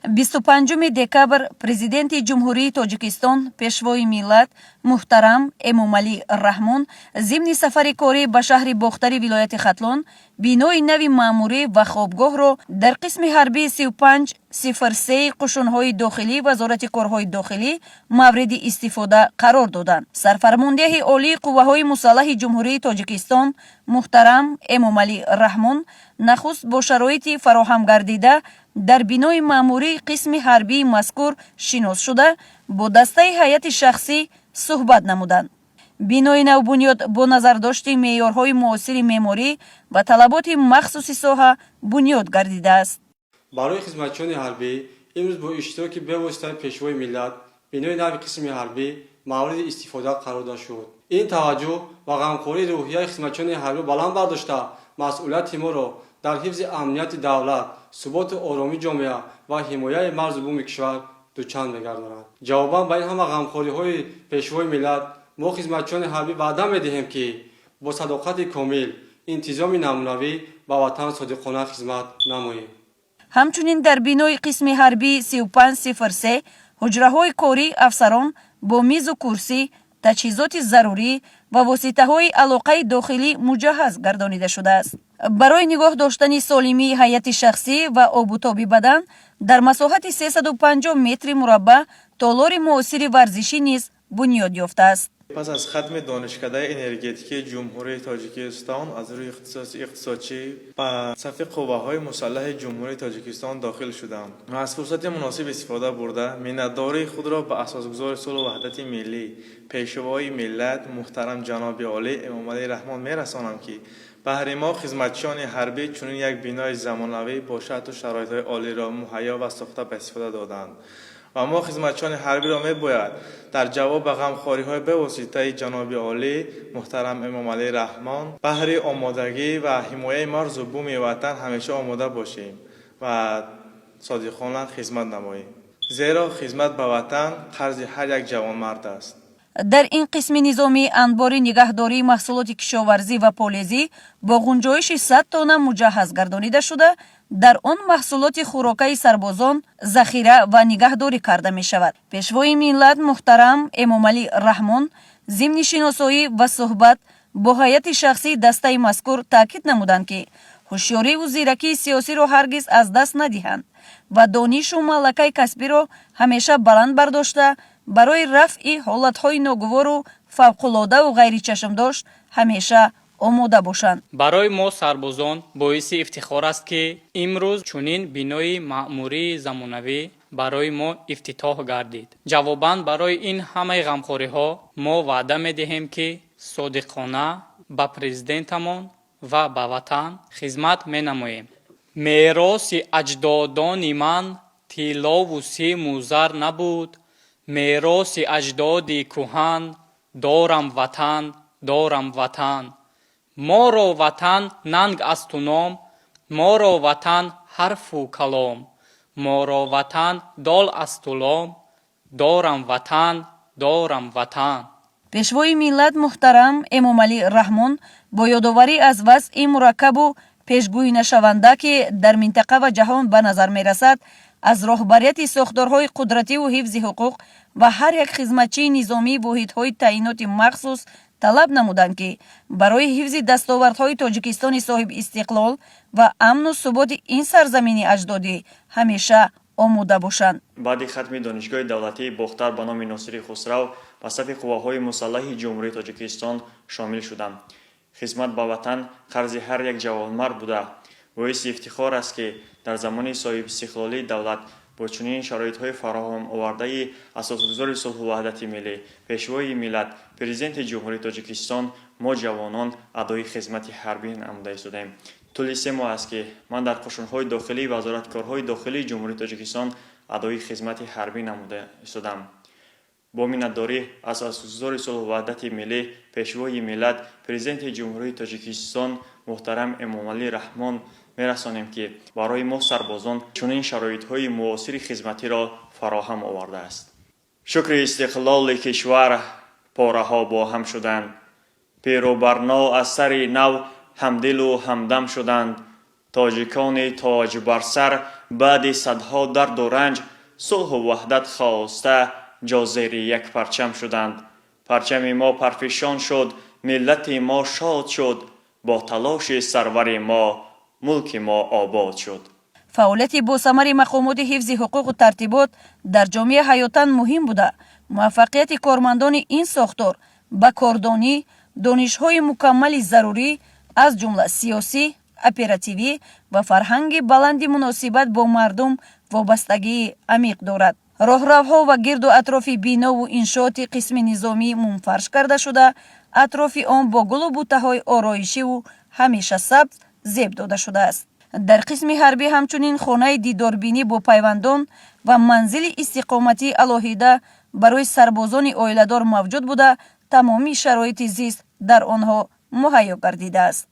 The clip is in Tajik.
25 декабр Президенти Ҷумҳурии Тоҷикистон, Пешвои миллат муҳтарам Эмомалӣ Раҳмон зимни сафари корӣ ба шаҳри Бохтари вилояти Хатлон бинои нави маъмурӣ ва хобгоҳро дар қисми ҳарбии 3503 қушунҳои дохилӣ Вазорати корҳои дохилӣ мавриди истифода қарор доданд. Сарфармондеҳи Олии Қувваҳои Мусаллаҳи Ҷумҳурии Тоҷикистон муҳтарам Эмомалӣ Раҳмон нахуст бо шароити фароҳамгардида дар бинои маъмурии қисми ҳарбии мазкур шинос шуда, бо дастаи ҳайати шахсӣ суҳбат намуданд. Бинои навбунёд бо назардошти меъёрҳои муосири меъморӣ ва талаботи махсуси соҳа бунёд гардидааст. Барои хизматчиёни ҳарбӣ имрӯз бо иштироки бевоситаи Пешвои миллат бинои нави қисми ҳарбӣ мавриди истифода қарор дода шуд. Ин таваҷҷӯҳ ва ғамхории рӯҳияи хизматчиёни ҳарбӣ баланд бардошта, масъулияти моро дар ҳифзи амнияти давлат, суботу оромии ҷомеа ва ҳимояи марзу буми кишвар дучанд мегардонад. Ҷавобан ба ин ҳама ғамхориҳои Пешвои миллат мо, хизматчиёни ҳарбӣ, ваъда медиҳем, ки бо садоқати комил, интизоми намунавӣ ба ватан содиқона хизмат намоем. Ҳамчунин дар бинои қисми ҳарбии 3503 ҳуҷраҳои кории афсарон бо мизу курсӣ, таҷҳизоти зарурӣ ва воситаҳои алоқаи дохилӣ муҷаҳҳаз гардонида шудааст. Барои нигоҳ доштани солимии ҳайати шахсӣ ва обутоби бадан дар масоҳати 350 метри мураббаъ толори муосири варзишӣ низ бунёд ёфтааст. Пас аз хатми Донишкадаи энергетикии Ҷумҳурии Тоҷикистон аз рӯи ихтисоси иқтисодчӣ ба сафи Қувваҳои Мусаллаҳи Ҷумҳурии Тоҷикистон дохил шудам ва аз фурсати муносиб истифода бурда, миннатдории худро ба Асосгузори сулҳу ваҳдати миллӣ, Пешвои миллат муҳтарам ҷаноби олӣ Эмомалӣ Раҳмон мерасонам, ки баҳри мо, хизматчиёни ҳарбӣ, чунин як бинои замонавӣ бо шарту шароитҳои олиро муҳайё ва сохта ба истифода доданд. Ва мо, хизматчиёни ҳарбиро, мебояд дар ҷавоб ба ғамхориҳои бевоситаи ҷаноби олӣ муҳтарам Эмомалӣ Раҳмон баҳри омодагӣ ва ҳимояи марзу буми ватан ҳамеша омода бошем ва содиқона хизмат намоем, зеро хизмат ба ватан қарзи ҳар як ҷавонмард аст. Дар ин қисми низомӣ анбори нигаҳдории маҳсулоти кишоварзӣ ва полезӣ бо ғунҷоиши 100 тонна муҷаҳҳаз гардонида шуда, дар он маҳсулоти хӯрокаи сарбозон захира ва нигаҳдорӣ карда мешавад. Пешвои миллат муҳтарам Эмомалӣ Раҳмон зимни шиносоӣ ва суҳбат бо ҳайати шахсии дастаи мазкур таъкид намуданд, ки ҳушёриву зиракии сиёсиро ҳаргиз аз даст надиҳанд ва донишу малакаи касбиро ҳамеша баланд бардошта, барои рафъи ҳолатҳои ногувору фавқулодаву ғайричашмдошт ҳамеша омода бошанд. Барои мо, сарбозон, боиси ифтихор аст, ки имрӯз чунин бинои маъмурии замонавӣ барои мо ифтитоҳ гардид. Ҷавобан барои ин ҳамаи ғамхориҳо мо ваъда медиҳем, ки содиқона ба президентамон ва ба ватан хизмат менамоем. Мероси аҷдодони ман тиллову симу зар набуд, мероси аҷдоди кӯҳан дорам ватан, дорам ватан. Моро ватан нанг асту ном, моро ватан ҳарфу калом, моро ватан дол асту лом, дорам ватан, дорам ватан. Пешвои миллат муҳтарам Эмомалӣ Раҳмон бо ёдоварӣ аз вазъи мураккабу пешгӯйнашаванда, ки дар минтақа ва ҷаҳон ба назар мерасад, аз роҳбарияти сохторҳои қудративу ҳифзи ҳуқуқ ва ҳар як хизматчии низомии воҳидҳои таъиноти махсус талаб намуданд, ки барои ҳифзи дастовардҳои Тоҷикистони соҳибистиқлол ва амну суботи ин сарзамини аҷдодӣ ҳамеша омода бошанд. Баъди хатми Донишгоҳи давлатии Бохтар ба номи Носири Хусрав ба сафи Қувваҳои Мусаллаҳи Ҷумҳурии Тоҷикистон шомил шудам. Хизмат ба ватан қарзи ҳар як ҷавонмард буда, боиси ифтихор аст, ки дар замони соҳибистиқлолии давлат бо чунин шароитҳои фароҳамовардаи Асосгузори сулҳу ваҳдати миллӣ, Пешвои миллат, Президенти Ҷумҳурии Тоҷикистон мо, ҷавонон, адои хизмати ҳарбӣ намуда истодаем. Тӯли 3 моҳ аст, ки ман дар қушунҳои дохилии Вазорати корҳои дохилии Ҷумҳурии Тоҷикистон адои хизмати ҳарбӣ намуда истодам. Бо миннатдорӣ аз Асосгузори сулҳу ваҳдати миллӣ, Пешвои миллат, Президенти Ҷумҳурии Тоҷикистон муҳтарам Эмомалӣ Раҳмон мерасонем, ки барои мо, сарбозон, чунин шароитҳои муосири хизматиро фароҳам овардааст. Шукри истиқлоли кишвар пораҳо бо ҳам шуданд, пиру барно аз сари нав ҳамдилу ҳамдам шуданд, тоҷикони тоҷ бар сар. Баъди садҳо дарду ранҷ, сулҳу ваҳдат хоста, ҷо зери як парчам шуданд. Парчами мо парфишон шуд, миллати мо шод шуд, бо талоши сарвари мо мулки мо обод шуд. Фаъолияти босамари мақомоти ҳифзи ҳуқуқу тартибот дар ҷомеа ҳаётан муҳим буда, муваффақияти кормандони ин сохтор ба кордонӣ, донишҳои мукаммали зарурӣ, аз ҷумла сиёсӣ, оперативӣ ва фарҳанги баланди муносибат бо мардум вобастагии амиқ дорад. Роҳравҳо ва гирду атрофи бинову иншооти қисми низомӣ мумфарш карда шуда, атрофи он бо гулу буттаҳои ороишиву ҳамеша сабз зеб дода шудааст. Дар қисми ҳарбӣ ҳамчунин хонаи дидорбинӣ бо пайвандон ва манзили истиқоматии алоҳида барои сарбозони оиладор мавҷуд буда, тамоми шароити зист дар онҳо муҳайё гардидааст.